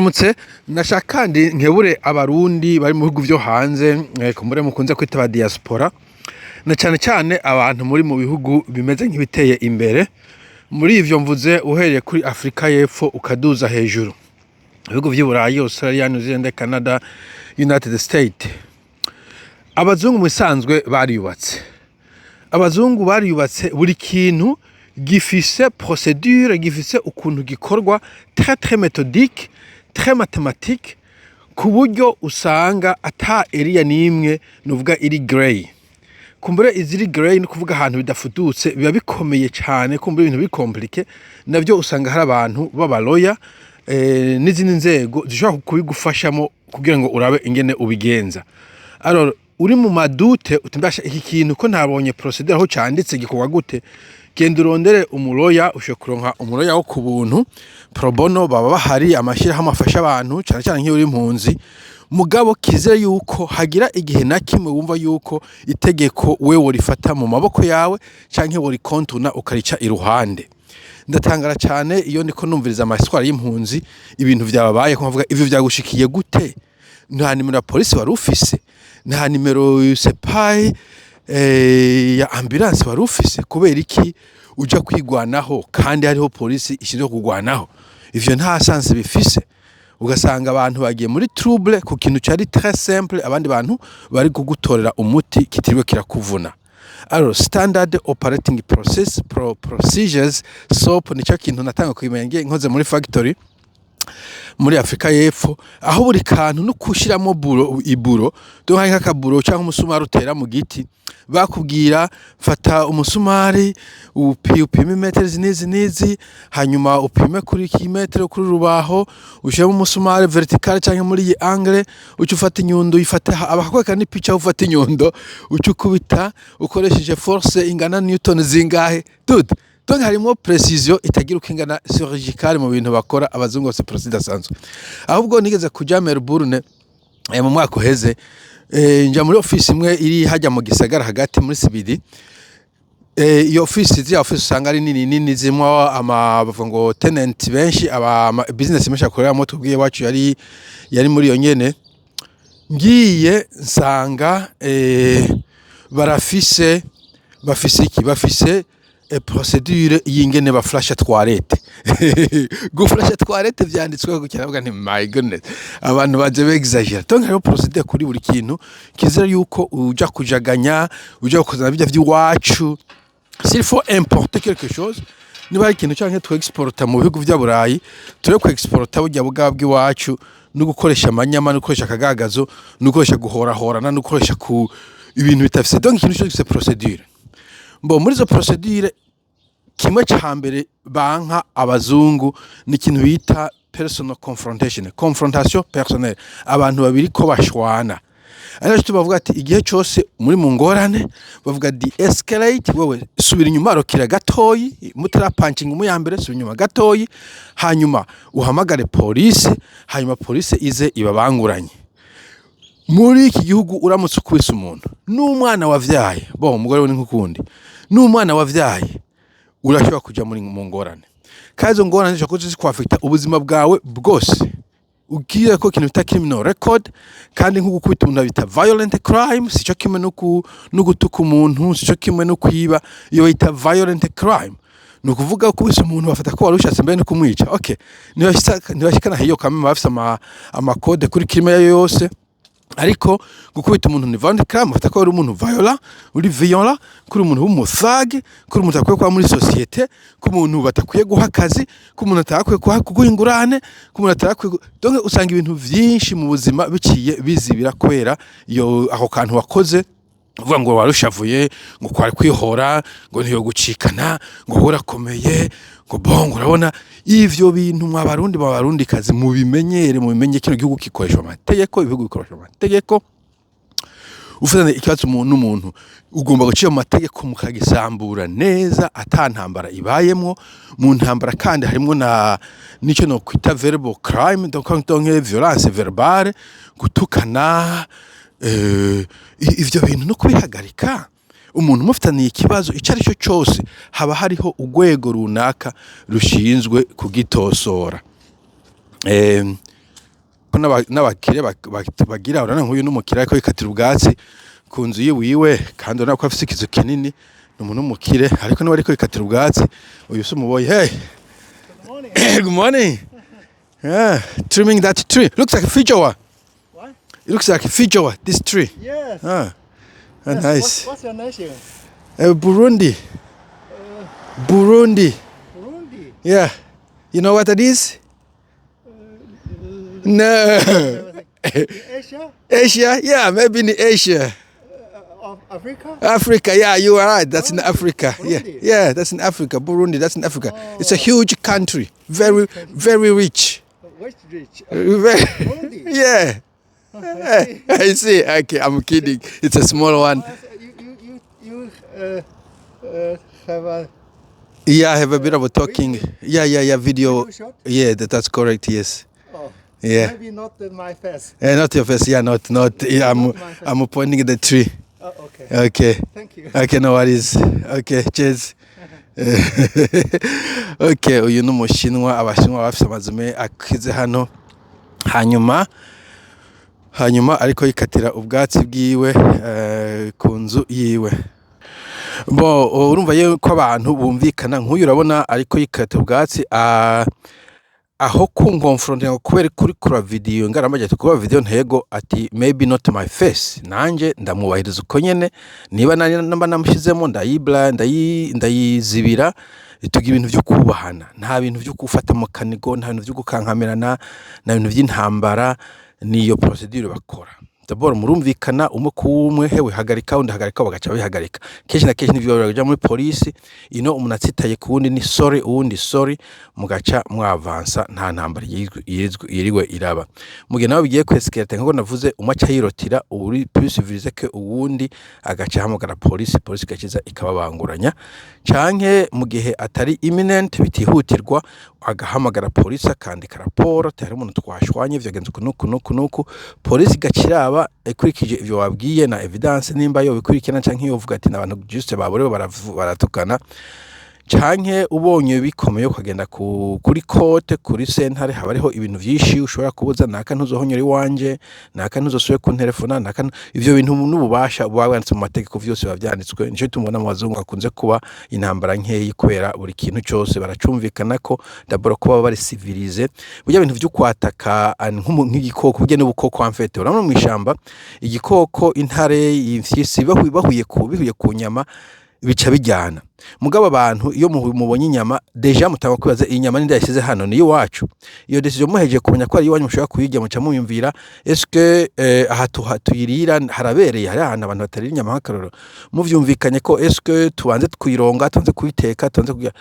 Mutse nashaka kandi nkebure Abarundi bari mu bihugu vyo hanze, kumbure mukunze kwita aba diaspora, na cane cane abantu muri mu bihugu bimeze nk'ibiteye imbere. Muri ivyo mvuze uhereye kuri Afrika y'Epfo ukaduza hejuru, ibihugu vy'i Burayi, Australia, New Zealand, Canada, United States. Abazungu mu bisanzwe bariyubatse, abazungu bariyubatse, buri kintu gifise procédure, gifise ukuntu gikorwa, très très méthodique, très mathématique, ku buryo usanga ata area n'imwe nuvuga iri grey. Kumbure iziri grey ni kuvuga ahantu bidafudutse, biba bikomeye cane. Kumbure ibintu biri compliqué navyo usanga hari abantu b'abaloya n'izindi nzego zishobora kubigufashamo kugira ngo urabe ingene ubigenza. Alors uri mu ma doutes, uti: "Mbasha iki kintu ko ntabonye procédure aho canditse, gikorwa gute?" Genda urondere umuloya. Ushobora kuronka umuloya wo ku buntu, pro bono, baba bahari, amashirahamwe afasha abantu, cane cane nk'iyo uri impunzi. Mugabo kizira yuko hagira igihe na kimwe wumva yuko itegeko wewe worifata mu maboko yawe canke worikontuna ukarica iruhande. Ndatangara cane iyo ndiko numviriza ama histoires y'impunzi, ibintu vyababayeko, nkavuga: "Ivyo vyagushikiye gute? Nta nimero ya polisi wari ufise? Nta nimero sepayi ya ambulance wari ufise? Kubera iki uja kwigwanaho kandi hariho polisi ishinzwe kugwanaho?" Ivyo nta sens bifise. Ugasanga abantu bagiye muri trouble ku kintu cari très simple, abandi bantu bari kugutorera umuti kitiriwe kirakuvuna. Alors standard operating process procedures, SOP, nico kintu natanga kubimenya ngiye nkoze muri factory muri Afrika y'Epfo, aho buri kantu no kushiramo buro iburo, donc hari nk'akaburo canke umusumari utera mu giti, bakubwira: "Fata umusumari, upime imetero izi n'izi n'izi, hanyuma upime kuri iki metero kuri rubaho, ushiremo umusumari vertical canke muri iyi angle, uce ufata inyundo uyifate." Abakwereka n'ipica aho ufata inyundo, uce ukubita ukoresheje force ingana newton zingahe. Dude, donc harimwo précision itagira uko ingana, chirurgicale mu bintu bakora. Abazungu bafise procédure idasanzwe. Ahubwo nigeze kuja Melbourne mu mwaka uheze, nja muri office imwe iri hajya mu gisagara hagati muri CBD. Iyo office, ziriya office usanga ari nini nini, zimwo ama bavuga ngo tenant benshi, aba ama business menshi akoreramo. Tubwiye wacu yari muri iyo nyene. Ngiye nsanga barafise, bafise iki, bafise procédure y'ingene baflasha toilette. Guflasha toilette vyanditsweho gutya. Ndavuga nti: "My goodness, abantu baje bexagera." Donc hariho procédure kuri buri kintu. Kizira yuko uja kujaganya, uja kuzana bijya vy'iwacu. S'il faut importer quelque chose, niba hari ikintu canke tu exporta mu bihugu vya Burayi, ture ku exporta burya bwa bw'iwacu no gukoresha amanyama, no gukoresha akagagazo, no gukoresha guhorahorana, no gukoresha ku ibintu bitafise. Donc ikintu cyose gifise procédure. Mbo muri izo procédure, kimwe ca mbere banka abazungu ni ikintu bita personal confrontation, confrontation personnelle, abantu babiri ko bashwana. Ari naco tubavuga ati igihe cose muri mu ngorane, bavuga de-escalate. Wewe subira inyuma, rokira gatoyi, mutarapancinga umuya mbere, subira inyuma gatoyi, hanyuma uhamagare polisi, hanyuma polisi ize ibabanguranye. Muri iki gihugu uramutse ukubise umuntu, n'umwana wavyaye, bo umugore we ni nk'ukundi, n'umwana wavyaye, urashobora kuja muri mu ngorane. Kandi izo ngorane zishobora kuza zikwafekta ubuzima bwawe bwose, ugiye ko ikintu bita criminal record. Kandi nko gukubita umuntu bita violent crime, sico kimwe no gutuka umuntu, sico kimwe no kwiba. Iyo bayita violent crime, ni ukuvuga ko ukubise umuntu bafata ko wari ushatse mbere no kumwica. Okay, ntibashikana hiyo kamwe, bafise ama code kuri crime yayo yose. Ariko gukubita umuntu ni violent crime, bafata ko uri umuntu violent, uri violent, kuri umuntu w'umuthug, kuri umuntu atakwiye kuba muri société, ko umuntu batakwiye guha akazi, ko umuntu atakwiye kuguha ingurane, ko umuntu atakwiye donc usanga ibintu vyinshi mu buzima biciye bizibira kubera iyo ako kantu wakoze, uvuga ngo warushavuye, ngo kwari kwihora, ngo ntiyo gucikana, ngo wowe urakomeye, ngo bon. Urabona ivyo bintu, mwa Barundi, mwa Barundi kazi, mubimenyere, mubimenye. Kino gihugu gikoresha amategeko, ibihugu bikoresha amategeko. Ufitanye ikibazo n'umuntu, ugomba gucira mu mategeko, mukagisambura neza ata ntambara ibayemwo. Mu ntambara kandi harimwo na nico no kwita verbal crime, donc violence verbale, gutukana, ivyo bintu no kubihagarika. Umuntu mufitaniye ikibazo ico ari cyo cyose, haba hariho urwego runaka rushinzwe kugitosora. ko n'abakire bagira. Urabona nk'uyu n'umukire ariko yikatira ubwatsi ku nzu yiwiwe, kandi urabona ko afise ikizu kinini, ni umuntu w'umukire, ariko niwe ariko yikatira ubwatsi. Uyu si umuboyi. Hey, good morning. Yeah, trimming that tree. Looks like a feijoa. What? It looks like a feijoa, this tree. Yes. Ah, Yes. nice. What's your nation? Burundi. Burundi. Burundi. Yeah. You know what that is? No. Asia? Asia? Yeah, maybe in Asia. Of Africa? Africa, yeah, you are right. That's in Africa. Yeah, Burundi. yeah, that's in Africa. Burundi, that's in Africa. It's a huge country. Very, very rich. Which rich? Very, Burundi. Yeah. I see. Okay, I'm kidding. It's a small one. You have a Yeah, I have a bit of a talking. Yeah, video. Video shot? Yeah, that's correct. Yes. Oh, Yeah. maybe not my face. Not your face. Yeah, not not. Yeah, Not my face. I'm pointing at the tree. Oh, okay. Okay. Thank you. Okay, no worries. Okay, cheers. Okay, uyu ni Umushinwa. Abashinwa bafite amazu akize hano. Hanyuma ariko yikatira ubwatsi bwiwe ku nzu yiwe. Bo urumva yuko abantu bumvikana. Nk'uyu urabona ariko yikatira ubwatsi, aho kunkonfrontinga ngo kubera kuri kura video ngaramaje ati kuba video ntego, ati "Maybe not my face." Nanje ndamwubahiriza uko nyene. Niba nari namba namushyizemo, ndayibla, ndayizibira. Tugira ibintu vyo kubahana, nta bintu vyo gufata mu kanigo, nta bintu vyo gukankamirana, nta bintu vy'intambara. Niyo procédure bakora. D'abord murumvikana umwe ku umwe: "Hewe, hagarika." Undi hagarika, bagaca bihagarika. Kenshi na kenshi nivyo baja muri polisi. Ino umuntu atsitaye ku wundi ni sorry, uwundi sorry, mugaca mwavansa, nta ntambara yiriwe iraba. Mugihe nawe bigiye kwescalate, nkuko navuze, umwe aca yirotira uri plus civilisé que uwundi, agaca ahamagara polisi, polisi igaciza ikababanguranya, canke mu gihe atari imminent, bitihutirwa, agahamagara polisi, akandika raporo ati hari umuntu twashwanye, vyagenze uku nuku nuku nuku. Polisi igaca iraba ikurikije ivyo wabwiye na evidence nimba yo bikurikirana, canke yovuga ati n'abantu juste baborewe baratukana, canke ubonye bikomeye ukagenda kuri court, kuri sentare. Haba hariho ibintu vyinshi ushobora kubuza: naka ntuzohonyora iwanje, naka ntuzosubire kunterefona, naka ivyo bintu n'ububasha buba bwanditse mu mategeko, vyose biba vyanditswe. Nico gituma ubona mu bazungu hakunze kuba intambara nkeyi, kubera buri kintu cose baracumvikana ko d'abord kuba bari civilisé. Burya bintu vyo kwataka nk'igikoko, burya n'ubukoko en fait. Urabona mw'ishamba igikoko, intare, imfyisi, bahuye ku nyama bica bijyana. Mugabo abantu iyo mubonye inyama, déjà mutanga kwibaza: iyi nyama ninde yashyize hano? Ni iwacu? Iyo décision muhejeje kumenya ko ari iwanyu, mushobora kuyirya, muca muyumvira: eske aha tuyirira harabereye? Hari ahantu abantu batarira inyama nk'akarorero. Muvyumvikanye ko eske tubanze kuyironga, tubanze kuyiteka, tubanze kugira,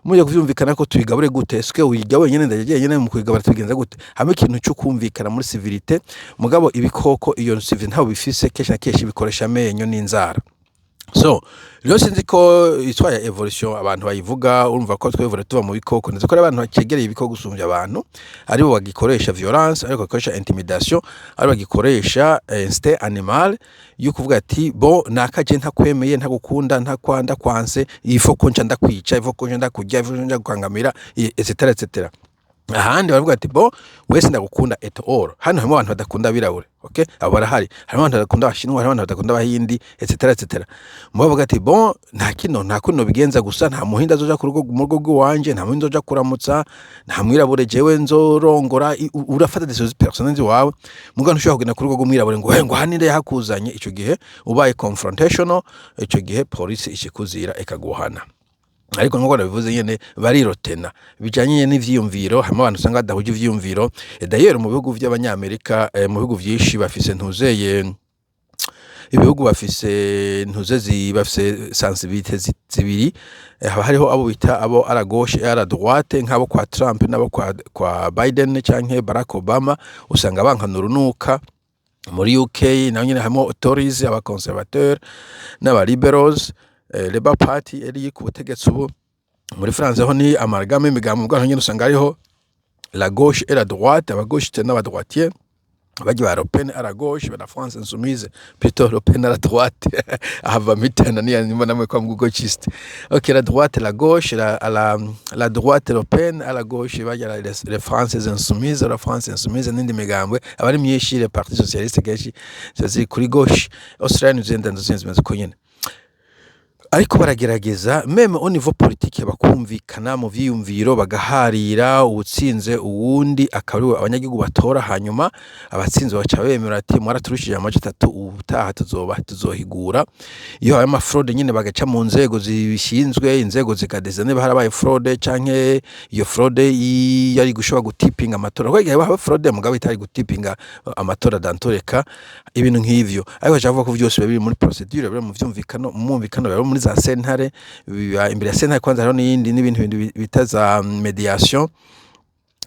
mujye kuvyumvikana ko tuyigabure gute? Eske uyirya wenyene, ndarya jenyene? Mu kuyigabura tubigenza gute? Hamwe ikintu cyo kumvikana muri civilité. Mugabo ibikoko iyo civilité ntabwo bifise, kenshi na kenshi bikoresha amenyo n'inzara. So rero sinzi ko histoire ya évolution abantu bayivuga. Urumva ko twevure tuva mu bikoko, ndetse ko ari abantu bacegereye ibikoko gusumvya abantu, aribo bagikoresha violence, aribo bagikoresha intimidation, aribo bagikoresha instinct animal yo kuvuga ati: "Bon, nakaje ntakwemeye, ntagukunda, ntakwanda kwanse, il faut ko nca ndakwica, il faut ko nca ndakurya, il faut ko nca ndakukangamira, etc etc." Ahandi baravuga ati: "Bon, wese ndagukunda et all." Hano harimo abantu badakunda abirabure, okay, abo barahari. Harimo abantu badakunda Abashinwa, harimo abantu badakunda Abahindi, etc etc. Mu bavuga ati: "Bon, nta kino, nta kuno bigenza gusa, nta Muhindi azoja ku rugo, mu rugo rw'iwanje, nta Muhindi nzoja kuramutsa, nta mwirabure jewe nzorongora." Urafata décision personnelle iwawe, mugabo ntushobora kugenda ku rugo rw'umwirabure ngo: "Hey, ngo aha ninde yahakuzanye?" Ico gihe ubaye confrontational, ico gihe polisi ikikuzira ikaguhana. Ariko nkuko nabivuze nyene, barirotena bijanye n'ivyiyumviro. Harimo abantu usanga badahuje ivyiyumviro. D'ailleurs mu bihugu vy'Abanyamerika, mu bihugu vyinshi bafise ntuzeye, ibihugu bafise ntuze bafise sensibilité zibiri. Haba hariho abo bita abo à la gauche et à la droite, nk'abo kwa Trump n'abo kwa Biden canke Barack Obama, usanga bankana urunuka. Muri UK naho nyene harimo Tories, aba conservateur n'aba liberals, Labour Party iri ku butegetsi ubu. Muri France ho ni amalgame y'imigambi, ubwo nyene usanga hariho la gauche et la droite, aba gauche n'aba droitier. Bajya ba Le Pen à la gauche, ba la France insoumise plutôt, Le Pen à la droite, ahava mitana niya nyuma namwe kwa gauchiste. OK, la droite, la gauche, la, à la, la droite Le Pen, à la gauche bajya les Français insoumises, la France insoumise n'indi migambwe abari myinshi, le Parti socialiste kenshi ziri kuri gauche. Australia, New Zealand nazo zimeze uko nyene, ariko baragerageza même au niveau politique bakumvikana mu vyiyumviro, bagaharira, uwutsinze uwundi akaba ariwe abanyagihugu batora. Hanyuma abatsinze baca bemera ati: "Mwaraturushije amajwi atatu, ubutaha tuzoba tuzohigura." Iyo habaye ama fraude nyene, bagaca mu nzego zibishinzwe, inzego zikadeza niba harabaye fraude canke iyo fraude yari gushobora gutipinga amatora, kuko igihe haba fraude mugabo itari gutipinga amatora dantoreka, ibintu nk'ivyo. Ariko baca bavuga ko vyose biba biri muri procédure, biri mu vyumvikano, mu mwumvikano, biba muri za sentare, biba imbere ya sentare. Kwanza hariho n'iyindi n'ibintu bindi bita za médiation.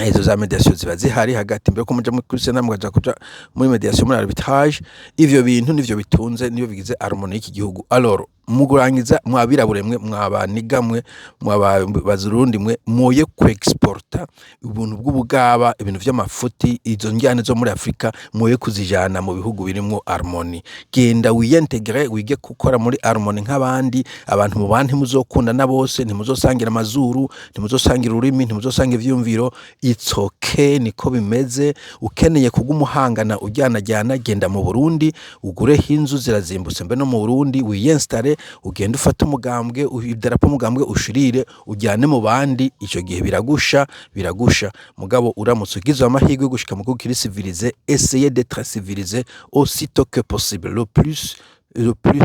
Izo za médiation ziba zihari hagati mbere ko muja kuri sentare, mukaja kuja muri médiation, muri arbitrage. Ivyo bintu nivyo bitunze, nivyo bigize harmonie y'iki gihugu. Alors mu kurangiza, mwabirabure mwe, mwabaniga mwe, mwabazurundi mwe, mwoye kwexporta ubuntu bw'ubugaba, ibintu vy'amafuti, izo njyane zo muri Afrika mwoye kuzijana mu bihugu birimwo harmonie. Genda wiyintegre, wige gukora muri harmonie nk'abandi abantu. Mu bantu ntimuzokunda na bose, ntimuzosangira amazuru, ntimuzosangira ururimi, ntimuzosangira ivyiyumviro. It's okay, niko bimeze. Ukeneye kuguma uhangana ujyanajyana, genda mu Burundi ugureho inzu, zirazimbutse mbe no mu Burundi, wiyinstalle, ugende ufate umugambwe, idarapo umugambwe ushirire, ujyane mu bandi. Ico gihe biragusha, biragusha. Mugabo uramutse ugize amahirwe yo gushika mu gihugu kiri civilisé, essayez d'être civilisé aussitôt que possible, le plus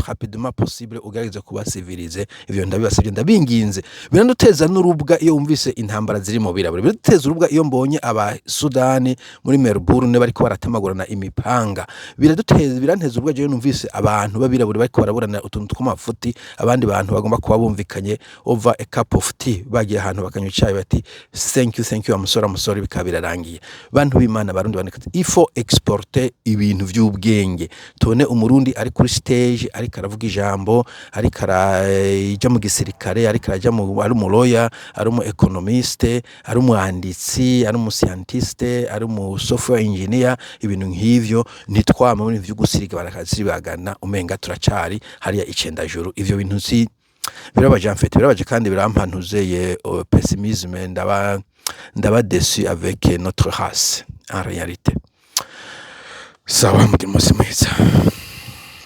rapidement possible, ugerageze kuba civilisé. Ivyo ndabibasabye, ndabinginze. Biranaduteza n'urubwa iyo wumvise intambara ziri mu birabura. Biraduteza urubwa iyo mbonye aba Sudani muri Melbourne bariko baratemagurana imipanga. Biraduteza, biranteza urubwa jewe numvise abantu b'abirabura bariko baraburana utuntu tw'amafuti, abandi bantu bagomba kuba bumvikanye over a cup of tea, bagiye ahantu bakanywa icayi, bati: "Thank you, thank you, I'm sorry, I'm sorry," bikaba birarangiye. Bantu b'Imana, Barundi bandika, il faut exporter ibintu vy'ubwenge. Tubone Umurundi ari kuri stage, ariko aravuga ijambo, ariko araja mu gisirikare, ariko araja mu, ari umuloya, ari umu économiste, ari umwanditsi, ari umu scientiste, ari umu software engineer, ibintu nk'ivyo. Ntitwama muri ivyo gusiriga, barakazibagana, umenga turacari hariya icendajuru. Ivyo bintu si birabaje en fait, birabaje kandi birampanuzeye pessimisme. Ndaba déçu avec notre race en réalité. Sawa, mugire umunsi mwiza.